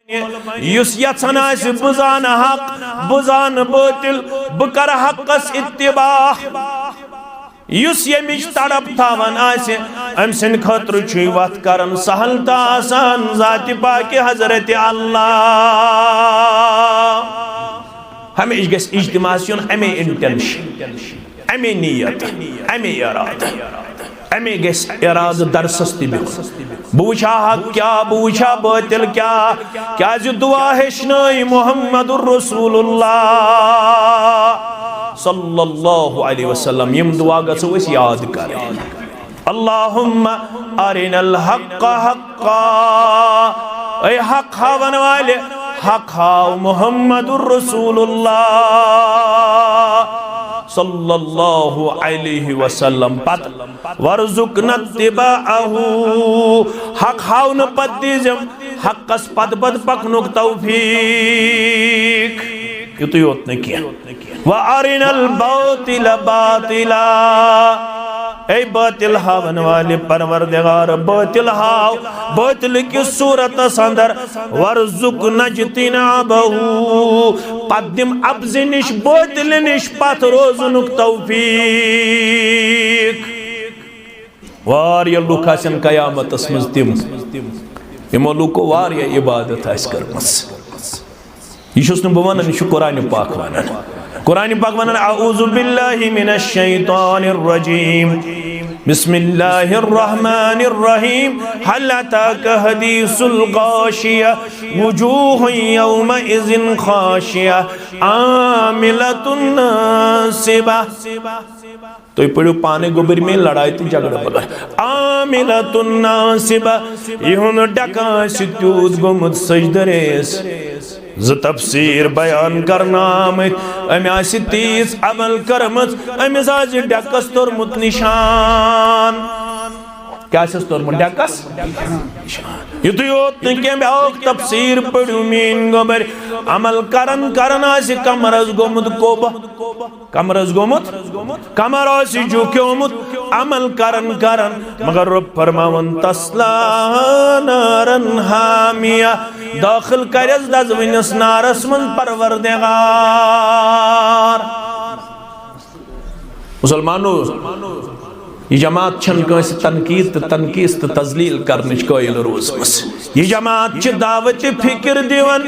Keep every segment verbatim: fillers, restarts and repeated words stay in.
یُس یژھان آسہِ بہٕ زانہٕ حق، بہٕ زانہٕ باطل، بہٕ کرٕ حقس اتباع، یُس ییٚمِچ تڑپ تھاوان آسہِ، أمۍ سٕنٛدِ خٲطرٕ چھُ یہِ وتھ کران سہل تہٕ آسان ذاتِ پاکہِ حضرت اللہ۔ ہمیشہِ گژھِ اجتماعس یُن اَمے intention، اَمے نیت، اَمے ارادٕ، اَمے گژھِ ارادٕ درسس تہِ بِہُن۔ بہٕ وٕچھا حق کیٛاہ، بہٕ وٕچھا باطل کیٛاہ، کیٛازِ دعا ہیٚچھنٲے محمد رسول اللہ صلی اللہ علیہ وسلم۔ یِم دعا گژھو أسۍ یاد کرٕنۍ۔ اللہم ارنا الحق حقا، اے حق ہاون والے، حق ہاو محمد رسول اللہ صلی اللہ علیہ وسلم۔ پتہٕ وارزقنا اتباعہ، حق ہاونہٕ پتہٕ دیٖزٮ۪م حقس پتہٕ پتہٕ پکنُک توفیق۔ یُتُے یوت نہٕ کینٛہہ، وارنا الباطل باطلا، اے باطل ہاون والے پروردگار، باطل ہاو باطل کِس صورتس اندر، وارزقنا اجتنابہ، پتہٕ دِم اپزِ نِش، باطل نِش پتھ روزنُک توفیق۔ واریاہ لُکھ آسن قیامتس منٛز تِم، یِمو لُکو واریاہ عبادت آسہِ کٔرمٕژ۔ یہِ چھُس نہٕ بہٕ ونان، یہِ چھُ قرآن پاک ونان۔ قرآن پاک ونان، اعوذ باللہ من الشیطان الرجیم، بسم اللہ الرحمن الرحیم، هل اتاک حدیث الغاشیہ، وجوہ یومئذ خاشعہ، عاملۃ ناصبہ۔ تُہۍ پٔرِو پانے گوٚبٕرۍ میٲنۍ لڑایہِ تہٕ جھگڑٕ بغٲر۔ عاملۃ ناصبہ، یِہُنٛد ڈیکہٕ آسہِ تیوٗت گوٚمُت سجدٕ ریس۔ زٕ تفسیر بیان کرنہٕ آمٕتۍ، أمۍ آسہِ تیٖژ عمل کٔرمٕژ، أمِس آسہِ ڈیکس توٚرمُت نشان۔ کیٛاہ آسٮ۪س توٚرمُت ڈیکس؟ نشان۔ یُتُے یوت نہٕ کینٛہہ، بیٛاکھ تفسیر پٔرِو میٲنۍ گوٚبٕرۍ، عمل کران کران آسہِ کمرس گوٚمُت کوبہ۔ کمرس گوٚمُت، کمر آسہِ جُکیومُت، عمل کران کران، مگر رۄب فرماوان، تصلیٰ ناراً حامیہ، دٲخل کرٮ۪س دزوٕنِس نارس منٛز پروردگار۔ مسلمانو، یہِ جماعت چھنہٕ کٲنٛسہِ تنقید تہٕ تنقیٖص تہٕ تذلیل کرنٕچ قٲیِل روٗزمٕژ۔ یہِ جماعت چھِ دعوت فکر دِوان،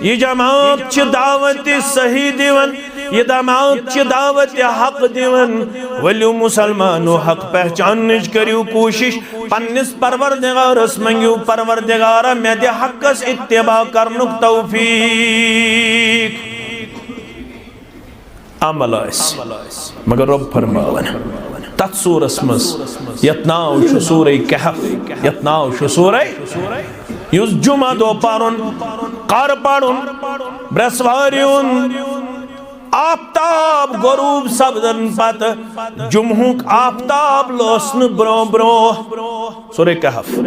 یہِ جماعت چھِ دعوت صحیح دِوان، یہِ جماعت چھِ دعوت حق دِوان۔ ؤلِو مسلمانو، حق پہچاننٕچ کٔرِو کوٗشِش، پننِس پروردگارس منٛگِو، پروردگارا، مےٚ دِ حقس اتباع کرنُک توفیق۔ عمل آسہِ۔ مگر رۄب فرماوان تتھ سورس منٛز، یتھ ناو چھُ سورہ کہف، یتھ ناو چھُ سورہ، یُس جمعہ دۄہ پرُن، کر پرُن، برٛٮ۪سوارِ ہُنٛد آفتاب غروب سپدن پتہٕ جمعہُک آفتاب لوسنہٕ برونٛہہ برونٛہہ۔ سورہ کہف۔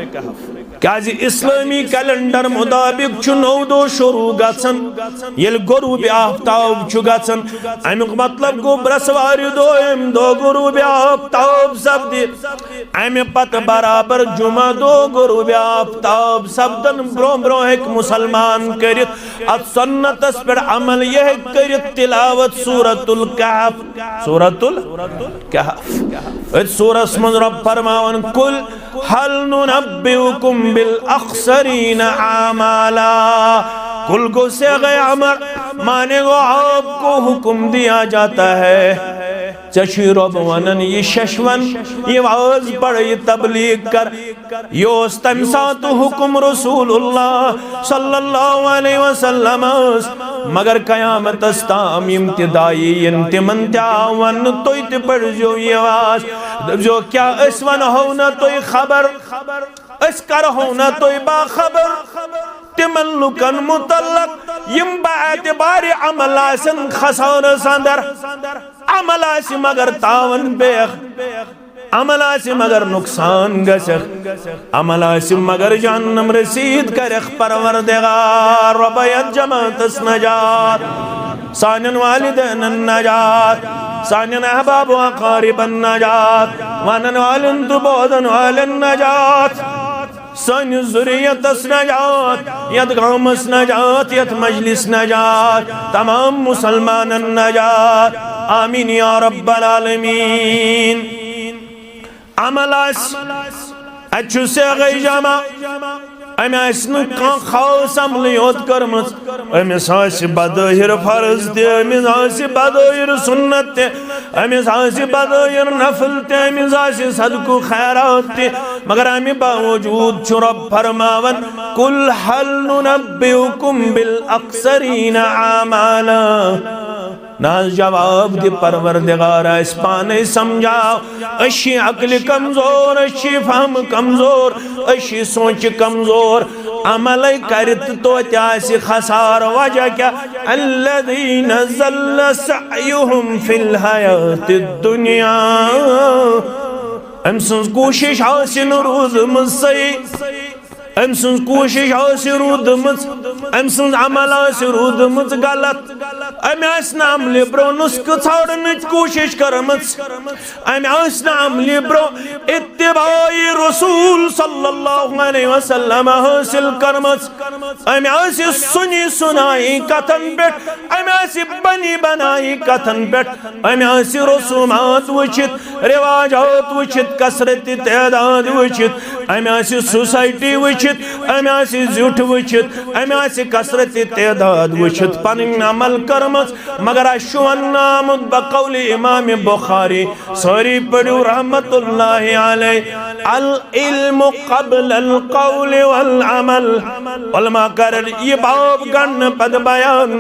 کیازِ اسلٲمی کیلنڈر مطابق چھُ نوٚو دۄہ شروع گژھان، ییٚلہِ غروب آفتاب چھُ گژھان۔ امیُک مطلب گوٚو برٛٮ۪سوارِ دۄہ، ییٚمہِ دۄہ غروب آفتاب سپدِ، امہِ پتہٕ برابر جمعہ دۄہ غروب آفتاب سپدن برونٛہہ برونٛہہ ہیٚکہِ مسلمان کٔرِتھ، اتھ سنتس پٮ۪ٹھ عمل، یہِ ہیٚکہِ کٔرِتھ تلاوت سورۃ الکہف۔ سورۃ الکہف۔ أتھۍ سورس منٛز رۄب فرماوان، قل هل ننبئكم بالأخسرين أعمالا۔ قل گو صیغہ امر، معنی گو آپ کو حکم دیا جاتا ہے۔ ژےٚ چھُے رۄب ونان، یہِ ششوَن، یہِ وعظ پَر، یہِ تبلیغ کر۔ یہِ اوس تَمہِ ساتہٕ حُکُم رسول اللہ صلی اللہ علیہ وسلمس، مگر قیامتس تام یِم تہِ داعی یِن، تِمن تہِ آو وننہٕ، تُہۍ تہِ پٔرزیو یہِ وعظ۔ دٔپزیو، کیٛاہ أسۍ ونہو نہ تُہۍ خبر؟ أسۍ کرہو نہ تُہۍ باخبر تِمن لُکن متعلق، یِم باعتبارِ عمل آسن خسارس اندر؟ عمل آسہِ مگر تاون بیخ، عمل آسہِ مگر نقصان گژھکھ، عمل آسہِ مگر جہنم رسید کرکھ۔ پروردگار، رۄبا، یتھ جماعتس نجات، سانٮ۪ن والدینن نجات، سانٮ۪ن احباب و اقاربن نجات، ونن والٮ۪ن تہٕ بوزن والٮ۪ن نجات۔ سٲنِس ذُریتس نجات، یتھ گامس نجات، یتھ مجلس نجات، تمام مسلمانن نجات۔ آمین یا رب العالمین۔ عمل آسہِ، اتہِ چھُ صیغہ جمع، أمۍ آسہِ نہٕ کانٛہہ خاص عملٕے یوت کٔرمٕژ، أمِس آسہِ بظٲہِر فرض تہِ، أمِس آسہِ بظٲہِر سُنت تہِ، أمِس آسہِ بظٲہِر نفل تہِ، أمِس آسہِ صدقہٕ خیرات تہِ، مگر اَمہِ باوجوٗد چھُ رۄب فرماوان، "قل هل ننبئكم بالأخسرين أعمالا۔" نہ حظ، جواب دِ پروردگار، اَسہِ پانے سمجھاو۔ أسۍ چھِ عقلہِ کمزور، أسۍ چھِ فہمہٕ کمزور، أسۍ چھِ سونچہِ کمزور۔ عملے کرِ تہٕ توتہِ آسہِ خسارٕ۔ وجہ کیٛاہ؟ الذين ضل سعيهم في الحياة الدنيا۔ أمۍ سٕنٛز کوٗشِش آسہِ نہٕ روٗزمٕژ صحیح۔ أمۍ سٕنٛز کوٗشِش آسہِ روٗدمٕژ، أمۍ سٕنٛز عمل آسہِ روٗدمٕژ غلط، أمۍ آسہِ نہٕ عملہِ برٛونٛہہ نُسخہٕ ژھانٛڈنٕچ کوٗشِش کٔرمٕژ، أمۍ آسہِ نہٕ عملہِ برٛونٛہہ اتباع رسول صلی اللہ علیہ وسلم حٲصِل کٔرمٕژ، أمۍ آسہِ سُنی سُنایی کتھن پٮ۪ٹھ، أمۍ آسہِ بنی بنایی کتھن پٮ۪ٹھ، أمۍ آسہِ رسومات وٕچھِتھ، رواجات وٕچھِتھ، کثرت تعداد وٕچھِتھ، أمۍ آسہِ سوسائٹی وٕچھِتھ، أمۍ آسہِ زیُٹھ وٕچھِتھ، أمۍ آسہِ کثرت تعداد وٕچھِتھ پنٕنۍ عمل کٔرمٕژ۔ مگر اَسہِ چھُ وننہٕ آمُت بقول امام بخاری، سٲری پٔرِو رحمت اللہ علیہ، العلم قبل القول والعمل۔ علماء کرن یہِ باب گنڈنہٕ پتہٕ بیان،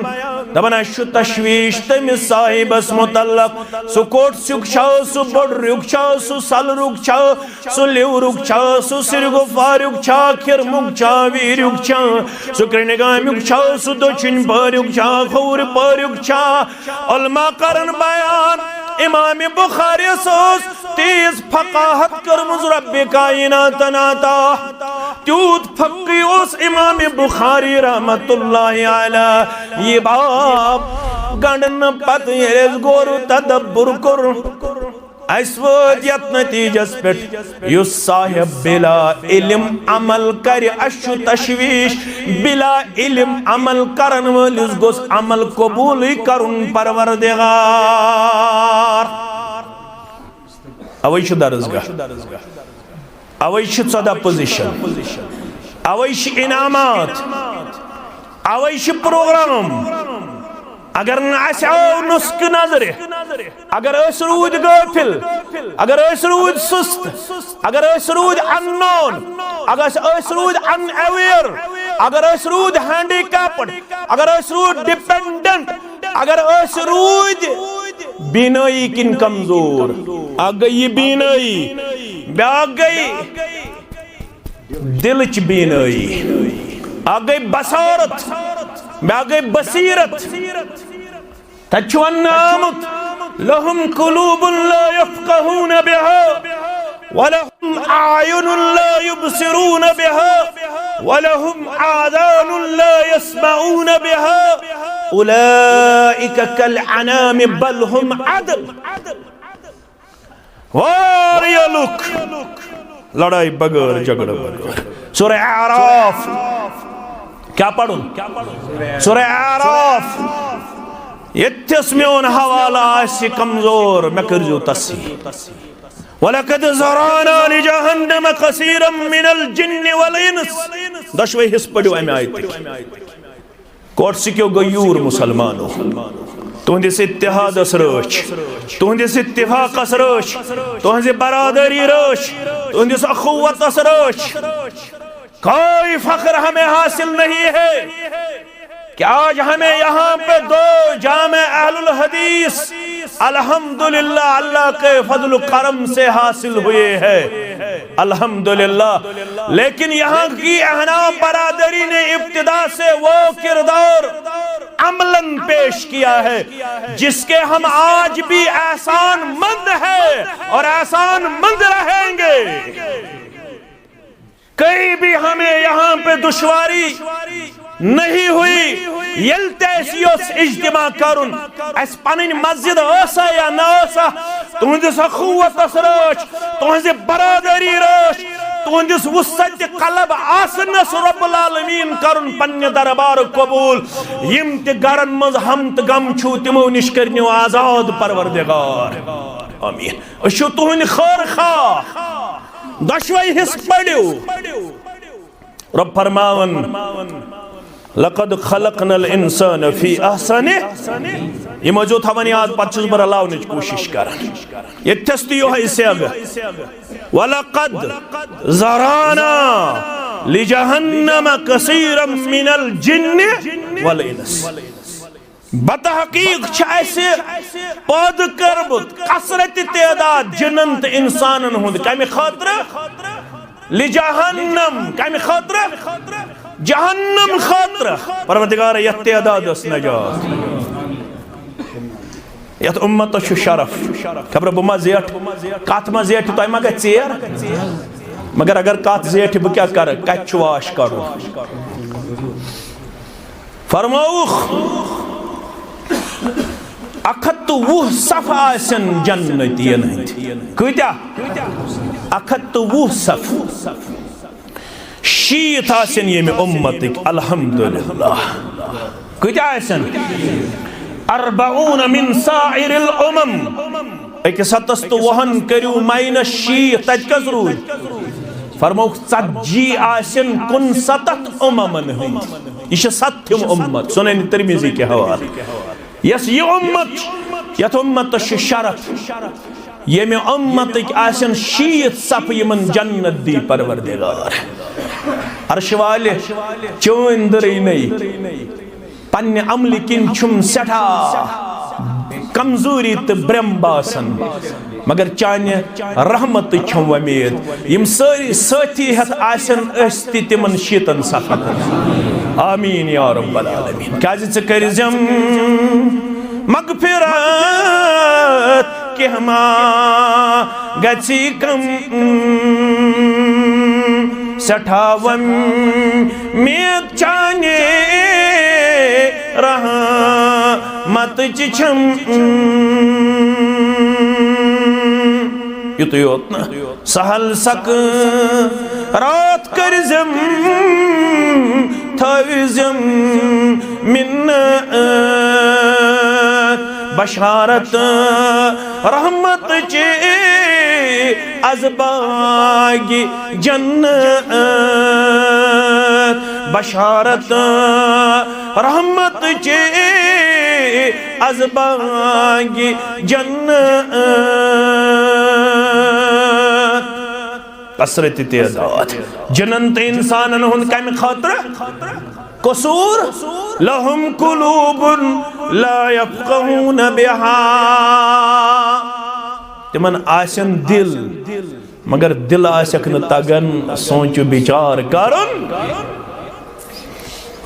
دپان اَسہِ چھُ تشویش تٔمِس صاحبس متعلق۔ سُہ کوٚٹ سیُک چھا، سُہ بۄڈریُک چھا، سُہ سلرُک چھا، سُہ لیورُک چھا، سُہ سِرگُفارُک چھا، کھِرمُک چھا، ویٖریُک چھا، سُہ کرٛنہِ گامیُک چھا، سُہ دٔچھِنۍ پٲریُک چھا، کھوورِ پٲریُک چھا۔ علماء کرن بیان، امام بخاریس ٲس تیز فقاہت کٔرمٕژ رب کائناتن عطا۔ تیوٗت فقی اوس امام بخاری رحمت اللہ علیہ۔ یہِ باب گنڈنہٕ پتہٕ ییٚلہِ اَسہِ غور و تدبر کوٚر، اَسہِ وٲتۍ یتھ نتیجس پٮ۪ٹھ، یُس صاحب بلا علم عمل کرِ، اَسہِ چھُ تشویش۔ بلا علم عمل کرن وٲلِس گوٚژھ عمل قبوٗلٕے کرُن پروردگار۔ اوے چھُ درسگاہ، اوے چھِ ژۄداہ پوزیشن، اوے چھِ انعامات، اوے چھِ پروگرام۔ اگر نہٕ اَسہِ آو نُسخہٕ نظرِ، اگر أسۍ روٗدۍ غٲفِل، اگر أسۍ روٗدۍ سُست، اگر أسۍ روٗدۍ اننون، اگر أسۍ روٗدۍ ان اویئر، اگر أسۍ روٗدۍ ہینڈی کیپڈ، اگر أسۍ روٗدۍ ڈپینڈنٹ، اگر أسۍ روٗدۍ بینٲیی کِنۍ کمزور، اکھ گٔے یہِ بینٲیی، بیٛاکھ گٔے دلٕچ بینٲیی، اکھ گٔے بصارت، بیٛاکھ گٔے بصیرت۔ تتہِ چھُ وننہٕ آمُت، "لهم قلوب لا يفقهون بها، ولهم أعين لا يبصرون بها، ولهم آذان لا يسمعون بها، أولئك كالأنعام بل هم أضل۔" واریاہ لُکھ لڑایہِ بغٲر، جھگڑٕ بغٲر۔ سورہ اعراف۔ کیٛاہ پرُن؟ سورہ اعراف۔ ییٚتھس میون حوالہٕ آسہِ کمزور، مےٚ کٔرزیو تصحیح۔ وَلَقَدْ ذَرَأْنَا لِجَهَنَّمَ كَثِيرًا مِنَ الْجِنِّ وَالْإِنسِ۔ دۄشوے حصہٕ پٔرِو اَمہِ آیتٕکۍ۔ کوٹسِکیو گٔے یوٗر مُسلمانو۔ تُہنٛدِس اتحادس رٲچھ، تُہنٛدِس اتفاقس رٲچھ، تُہنٛزِ برادری رٲچھ، تُہنٛدِس اخوتس رٲچھ۔ کوئی فخر ہمیں حاصل نہیں ہے کہ آج ہمیں یہاں پہ دو جامع اہل الحدیث الحمدللہ اللہ کے فضل و کرم سے حاصل ہوئے ہیں۔ الحمدللہ۔ لیکن یہاں کی احناف برادری نے ابتدا سے وہ کردار عملاً پیش کیا ہے، جس کے ہم آج بھی احسان مند ہیں اور احسان مند رہیں گے۔ کہیں بھی ہمیں یہاں پہ دشواری نہیں ہوئی۔ ییٚلہِ تہِ اَسہِ یوٚژھ اجتماع کرُن، اَسہِ پنٕنۍ مسجد ٲسا یا نہ ٲسا، تُہنٛدِس اخوتس رٲچھ، تُہنٛزِ برادری رٲچھ، تُہنٛدِس وُسعت قلب آسنس رب العالمین کرُن پننہِ دربار قبول۔ یِم تہِ گرن منٛز ہم تہٕ غم چھُو، تِمو نِش کٔرنِو آزاد پروردگار۔ آمین۔ أسۍ چھِو تُہنٛدۍ خٲر خواہ۔ دۄشوے حصہٕ پٔرِو۔ رب فرماوان، "لقد خلقنا الانسان فی احسن"۔ یہِ مٲنزیو تھاوان یاد، پتہٕ چھُس بہٕ رلاونٕچ کوٗشِش کران۔ ییٚتہِ تھَس تہِ یِہوٚے صیغہٕ۔ "ولقد ذرانا لجہنم کثیرا من الجن والانس"۔ بتحقیق چھِ اَسہِ پٲدٕ کٔرمٕژ کثرت تعداد جِنن تہٕ اِنسانن ہُنٛد۔ کَمہِ خٲطرٕ؟ لجہنم۔ کَمہِ خٲطرٕ؟ جہنم خٲطرٕ۔ پروردگار، یَتھ تعدادس نجات۔ یَتھ اُمتس چھُ شرف۔ خبر بہٕ ما زیٹھ، کتھ ما زیٹھ، تۄہہِ ما گژھِ ژیر؟ مگر اگر کتھ زیٹھِ، بہٕ کیٛاہ کرٕ؟ کتہِ چھُ واش کڑُن؟ فرمووُکھ، اکھ ہتھ تہٕ وُہ صف آسن جنتین ہٕنٛدۍ۔ کۭتیاہ؟ اکھ ہتھ تہٕ وُہ صف۔ شیٖتھ آسن ییٚمہِ اُمتٕکۍ، الحمدللہ۔ کۭتیاہ آسن؟ اربعون من سائر الامم۔ أکِس ہتس تہٕ وُہن کٔرِو ماینس شیٖتھ، تتہِ کٔژ روٗدۍ؟ فرمووُکھ، ژتجی آسن کُنستتھ اُممن ہٕنٛدۍ۔ یہِ چھِ ستتھِم اُمت، سنن ترمذی کہِ حوالہٕ۔ یۄس یہِ اُمت چھِ، یتھ اُمتس چھُ شرف، ییٚمہِ اُمتٕکۍ آسن شیٖتھ صف، یِمن جنت دی پروردگار۔ عرشہِ والہِ چٲنۍ دٕرٕے نٔے۔ پننہِ عملہِ کِنۍ چھُم سٮ۪ٹھاہ کمزوری تہٕ برٛم باسان، مگر چانہِ رحمتٕچ چھم وۄمید۔ یِم سٲری سٲتھی ہٮ۪تھ آسن أسۍ تہِ تِمن شیٖتن صفن۔ آمین یا رب العالمین۔ کیازِ ژٕ کٔرزٮ۪م مغفرت، کینٛہہ ما گژھی کم، سٮ۪ٹھاہ وۄمید چانہِ رحمتٕچ چھم۔ یُتُے یوت نہٕ، سہل سکھ راتھ کٔرزٮ۪م، تھٲوزٮ۪م منت بشارت رحمت چے از باغ جنت، بشارت رحمت چے از باغ جنت۔ کثرت تعداد جنن تہٕ انسانن ہُنٛد کمہِ خٲطرٕ؟ قصور، لهم قلوب لا يفقهون بها۔ تِمن آسن دِل، مگر دِل آسٮ۪کھ نہٕ تگان سونچ و بچار کرُن۔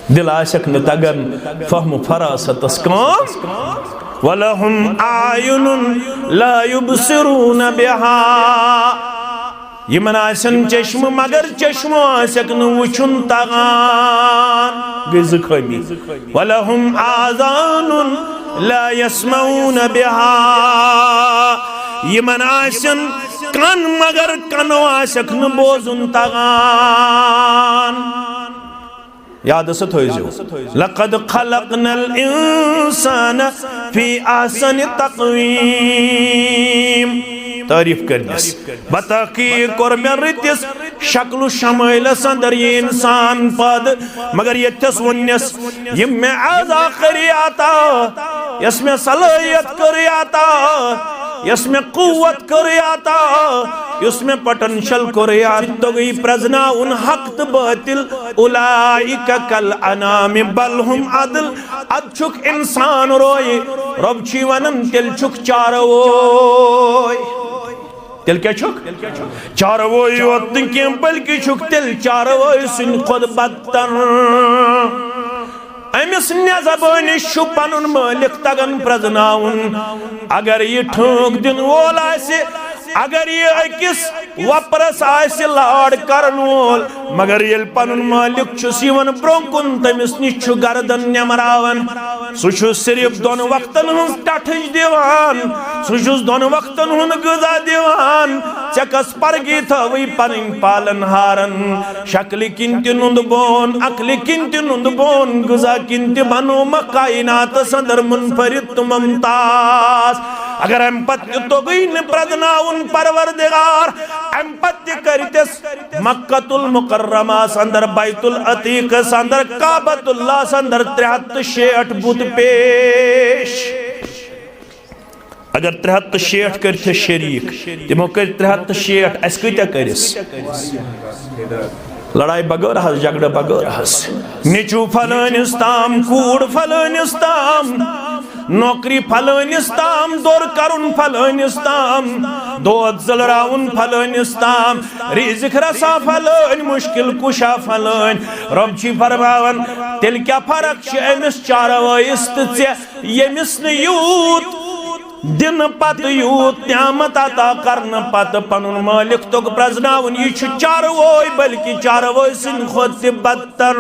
دِل آسٮ۪کھ نہٕ تگان فہم و فراستس کٲم۔ ولهم اعین لا يبصرون بها۔ یِمن آسن چشمہٕ، مگر چشمہٕ آسٮ۪کھ نہٕ وٕچھُن تگان۔ گٔے زٕ خٲمی۔ ولهم آذان لا يسمعون بها۔ یِمن آسن کن، مگر کنو آسٮ۪کھ نہٕ بوزُن تگان۔ یاد سا تھٲوزیو۔ لقد خلقنا الانسان فی احسن تقویم۔ تعریف کرنس۔ بتحقیق کوٚر مےٚ رٕتِس شکل و شمٲلس اندر یہِ انسان پٲدٕ، مگر ییٚتھس ووٚننس، یِم مےٚ اعضا کٔرۍ عطا، یۄس مےٚ صلٲحیت کٔرۍ عطا، یۄس مےٚ قوت کٔرٕے عطا، یُس مےٚ پوٹینشل کوٚرُے عطا، توٚگُے پرزناوُن حق تہٕ باطل۔ اولئک کالانعام بل هم اضل۔ ادٕ چھُکھ انسان روے۔ رۄب چھُے ونان، تیٚلہِ چھُکھ چاروے۔ تیٚلہِ کیٛاہ چھُکھ؟ چاروے یوت نہٕ کینٛہہ، بلکہِ چھُکھ تیٚلہِ چاروے سٕنٛدِ کھۄتہٕ بدتر۔ أمِس نٮ۪زبٲنِس چھُ پنُن مٲلِک تگان پرزناوُن۔ اگر یہِ ٹھٲنٛک دِنہٕ وول آسہِ، اگر یہِ أکِس وۄپرس آسہِ لاڑ کرن وول، مگر ییٚلہِ پنُن مٲلِک چھُس یِوان برونٛہہ کُن، تٔمِس نِش چھُ گردن نٮ۪مراوان۔ سُہ چھُ صرف دۄن وقتن ہٕنٛز ٹٹھٕج دِوان، سُہ چھُس دۄن وقتن ہُنٛد غذا دِوان۔ ژےٚ کس پرگی تھٲوٕے پنٕنۍ پالن ہارن؟ شکلہِ کِنۍ تہِ نُنٛد بون، عقلہِ کِنۍ تہِ نُنٛد بون، غذا کِنۍ تہِ بنوومکھ کائناتس اندر منفرد تہٕ ممتاز۔ اگر امہِ پتہٕ تہِ توٚگُے نہٕ پرزناوُن پروردگار، امہِ پتہٕ تہِ کٔرِتس مکہ المکرمس اندر، بیت العتیقس اندر، کعبۃ اللہس اندر ترٛےٚ ہتھ تہٕ شیٹھ بُت پیش۔ اگر ترٛےٚ ہتھ تہٕ شیٹھ کٔرِتھ شریٖک، تِمو کٔرۍ ترٛےٚ ہتھ تہٕ شیٹھ، اَسہِ کۭتیٛاہ کٔرِس؟ لڑایہِ بغٲر حظ، جھگڑٕ بغٲر حظ۔ نیٚچوٗ فلٲنِس تام، کوٗر فلٲنِس تام، نوکری فلٲنِس تام، دوٚر کرُن فلٲنِس تام، دود زٔلراوُن فلٲنِس تام، رِزِق رسا فلٲنۍ، مُشکِل کُشا فلٲنۍ۔ رۄب چھُے فرماوان، تیٚلہِ کیٛاہ فرق چھِ أمِس چاروٲیِس تہٕ ژےٚ، ییٚمِس نہٕ یوٗت دِنہٕ پتہٕ یوٗت نعمت عطا کرنہٕ پتہٕ پنُن مٲلِک توٚگ پرزناوُن؟ یہِ چھُ چاروٲے، بلکہِ چاروٲے سٕنٛدِ کھۄتہٕ تہِ بدتر۔